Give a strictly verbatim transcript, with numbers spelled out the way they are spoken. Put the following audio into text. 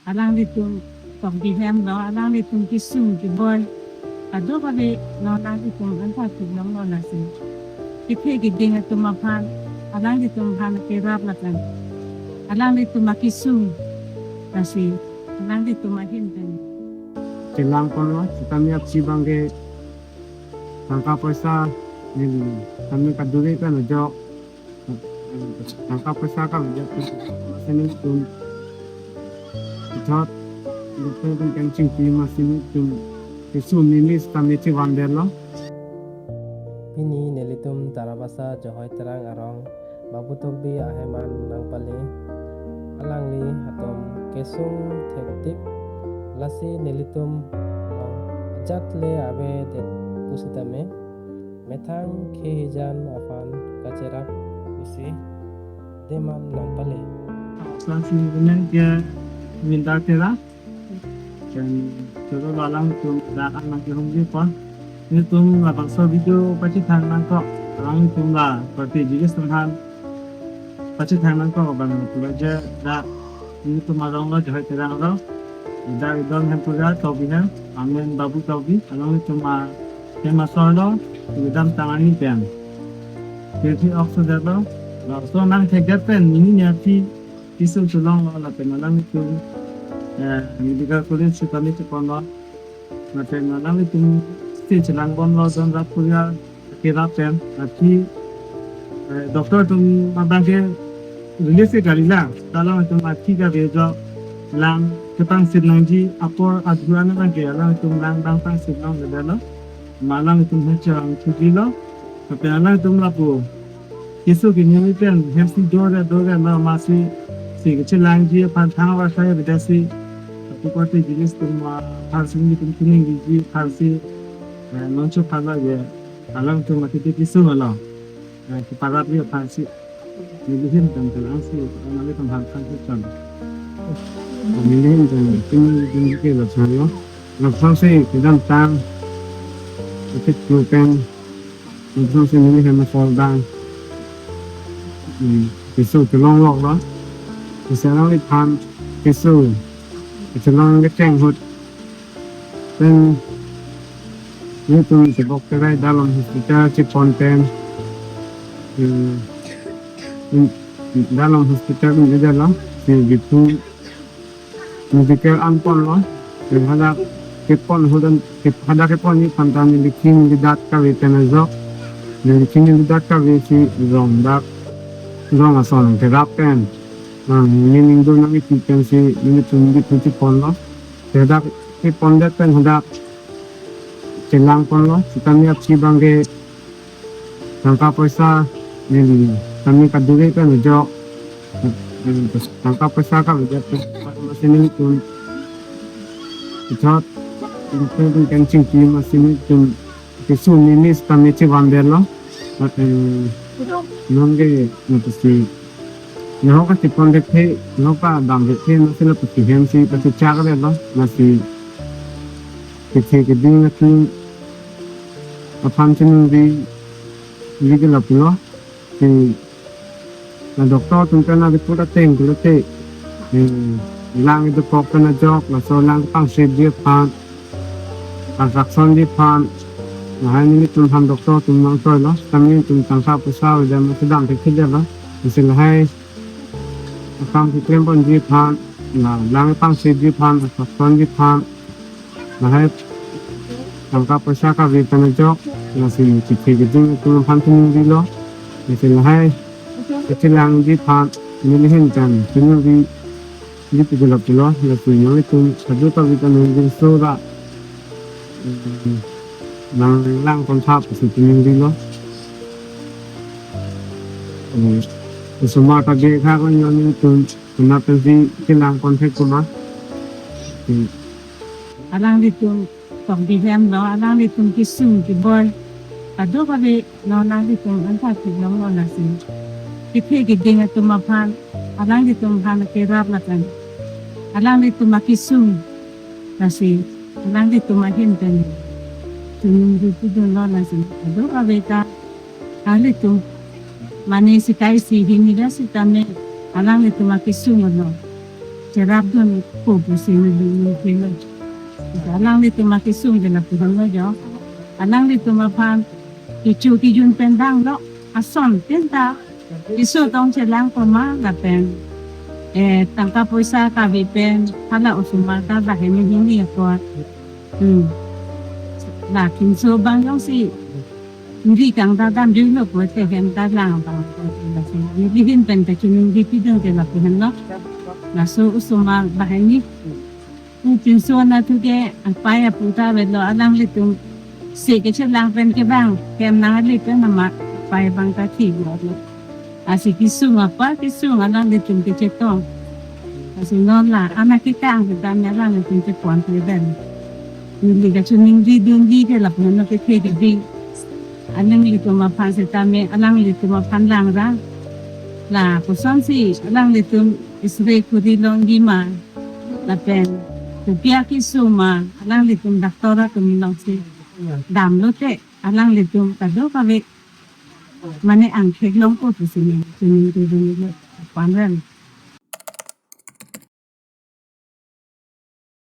Alanglitum tokbi hemlo, alanglitum kesung keboi kadokave non nanglitum anta theklonglo lasi. Kethe keding atum aphan alanglitum aphan kerap lapen alanglitum akesung lasi alanglitum ahin pen chelang ponlo, sitame aphi abangke tangka poisa neli kami kadure pen ajok, tangka poisa kami ajok, masi nelitum ithot, ithot pen kangchingpi masi nelitum kesung neli sitame chevan detlo. Pini nelitum Tarabasa Johoi Terang arong Babu Tokbi ahem an nangpale. Alangli atum kesung thektip, lasi nelitum along ajat le avedet pusitame methang khe hijan aphan kacherap pusi adim an nangpale. Lasi gunang ke minda tera. Dan choro alangtum dak an nangkehumji pon. Nelitum labangso video pachethang nangkok, alangtum la party jilis tanghan pachethang nangkok abang pura je dak nelitum arong lo, Johoi Terang lo. Dak idon hem pura Tokbi hem, amen Babu Tokbi, alangtum ahem asor lo, kedamtang arni pen. Thirty October lo, laso nangthekdet pen nini aphi kesung chelonglo lapen alanglitum, eh, medical college sitame cheponlo. Lapen alanglitum stage chelang bomlo, don rap pura kerap pen. Aphi, eh, doctor atum abangke release ke gari lang, alangtum aphi kave jo lang kepangsit nangji apor adhuan abangke alangtum lang bang pangsit nangledetlo. Ma alangtum hechang thujilo. Lapen alangtum lapu kesung kenyami pen hemsi dore dore ma masi si kechelangji aphan thang avar saya bedasi. Apu party jilis atum aphan si nelitum tuning diji aphan si, eh, noncho phala ye alangtum mati kesung alo, eh, keparap ye aphan si nelihin tang kelang si nelitum aphan si tang. Nelihin tang tuning diji ke lo chalo. Lapuson si kedamtang ipit pen lapuson si neli hem asor abang, hmm, kesung chelongloklo. Kesung nangliphan kesung chelong kecheng ahut pen nelitum chebok kerai Dalom Hospital chepon pen, hmm, hmm, Dalom Hospital neli dalo, si Diphu medical an ponlo. Hadak kepon ahut an, hadak keponji aphan ta neli khin neli dat kave pen ajok, neli khin neli dat kave si rong dak, rong ason kerap pen, ah, neli ningdun nangkipi pen si nelitum Diphu cheponlo. Hadak kepondet pen hadak chelang ponlo, sitame aphi abangke tangka poisa neli kami kadure pen ajok, tangka poisa kave ajok, masi nelitum ithot, ithot pen kangchingpi masi nelitum kesung neli sitame chevan detlo. Eh, nonke nangpusi, nahok kachepon dethe, nahok padam dethe, masi lapusi hemsi pachechak detlo, masi kethe keding atum aphan chiningri, ri ke lapulo. Si la doctor atum pen na report ateng pulote, hmm, lang idokok pen ajok, laso lang pangsetji aphan, pangsaksonji aphan, lahai nelitum aphan doctor atum nangtoilo, kami atum tangka poisa avedet ma sedang thekthe detlo, lasi lahai akam keklem ponji aphan, la lang pangsetji aphan, pangsaksonji aphan, lahai tangka poisa kave pen ajok, lasi kethe keding atum aphan chiningrilo, lasi lahai kechelangji aphan nelihin tang chiningri, neli pujula pulo, lasi nanglitum sadu kave pen nangdingso ra, hmm, nanglang kontha pusi chiningrilo. Hmm, osomar kave khak nangtum, konat pensi chelang konthek koma. Hmm. Alanglitum tokbi hemlo, alanglitum kesung keboi kadokave non nanglitum anta theklonglo lasi. Kethe keding atum aphan alanglitum aphan kerap lapen alanglitum akesung lasi alanglitum ahin pen chiningri pudunlo lasi. Kadokave ta alanglitum mane sikai si hini ra sitame alanglitum akesung lo. kerapdun ko pusi neli ningje lo. Alanglitum akesung ke lapu henlo jo. Alanglitum aphan kecho kejun pen danglo, ason tin ta keso tong chelang poma lapen, eh, tangka poisa kave pen hala osomar ta banghini hini apot. Hmm. La pinso abang jongsi neli kangdadam dilo pulote hem ta lang abang. Neli ahin pen kachiningri pidun ke lapu henlo. Laso osomar banghini. Pu pinso anatthu ke apai apo ta avelo, alanglitum se kechelang pen ke bang, hem nangli pen amat apai abang ta thilo. Lasi kesung apa, kesung alanglitum kechetong. Lasi non la anak kekang kita me alanglitum kepon ke ben. Neli kachiningri dunji ke lapu henlo kethe keding. Alanglitum aphan setame, alanglitum aphan langra. La kosonsi alanglitum isre khuri longji ma, lapen kopi akesung ma, alanglitum doctor atum longsi damlote alanglitum kadokave mane angthek longpo pusi neli chiningri dunlo. Aphan ran.